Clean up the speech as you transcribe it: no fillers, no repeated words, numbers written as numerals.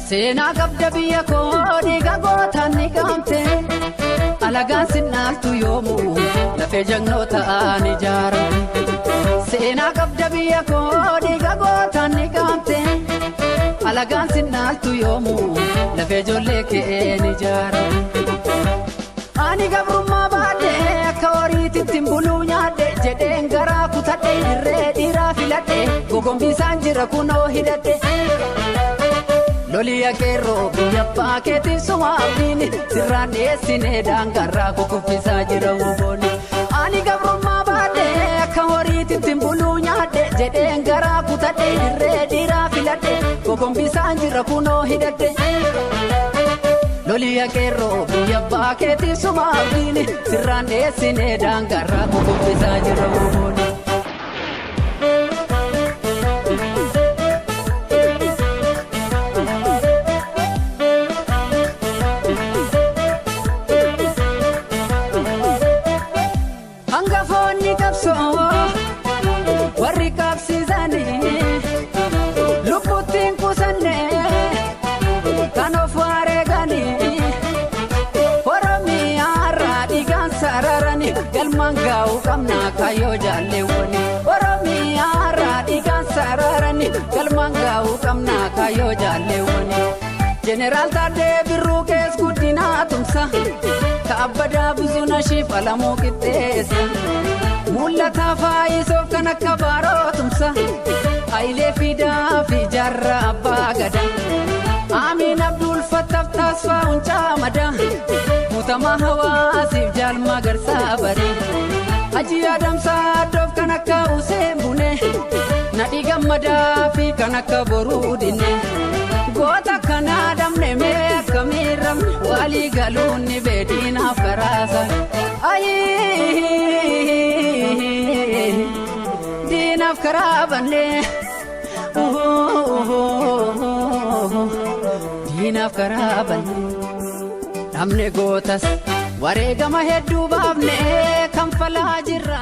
Seenaa qabda biyya koo dhiiga gootaan ni qaamte. Alagaan sinnaaltu yoomuu lafee jagnoota ni ijaaramte. Seenaa qabda biyya koo dhiiga gootaan ni qaamte. Alagaan sinnaaltu yoomuu lafee ijoollee kee ni ijaaramte. Ani gabrummaa baadhe akka horiititti buluu nyaadhe jedheen garaa kutadhe irree dhiiraa filadhe gogombisaan jira kunoo hidhadhe. Loliya qeerroo biyya abbaa keetiin sumaafin sirraan dhiyeessinee daangarraa kukuffisaa jira huboonni. Ani gabrummaa baadhe akka horiititti buluu nyaadhe jedheen garaa kutadhe irree dhiiraa filadhe gogombisaan jira kunoo hidhadhe. Loliya qeerroo biyya abbaa keetiin sumaafin sirraan dhiyeessinee daangarraa kukuffisaa jira huboonni. Hangafoonni qabsoo warri qabsiisanii lubbuttiin qusannee kan of wareeganii Oromiyaa dhiigaan sararanii galmaan gaa'uu qabna kaayyoo jaalleewwanii. Oromiyaa dhiigaan sararanii galmaan gaa'uu qabna kaayyoo jaalleewwanii. Jeneraal Taaddee Birruu kees guddinaa tumsa. Kaabbadaa Buzuuna Shiif Alamuu qixxeessa. Mul'ataa faayisoof kan akka baaroo tumsa. Hayilee Fidaa fi Jaarraa Abbaa Gadaa. Amiin Abdul Fattaaf Taasfaa Huncaa Madaa. Guutamaa Hawaasiif Jaalmaa Garsaa Baree. Hajji Adamsaa Addoof kan akka Useen Bunee. Nadhii Gammadaa fi kan akka Boruu Dinnee. Goota kana damne mee akkamiin ramne walii galuun ni beedinaaf karaasa. Ayii diinaaf karaa bannee diinaaf karaa bannee dhabne gootas wareegama hedduu baafne kan falaa jirra.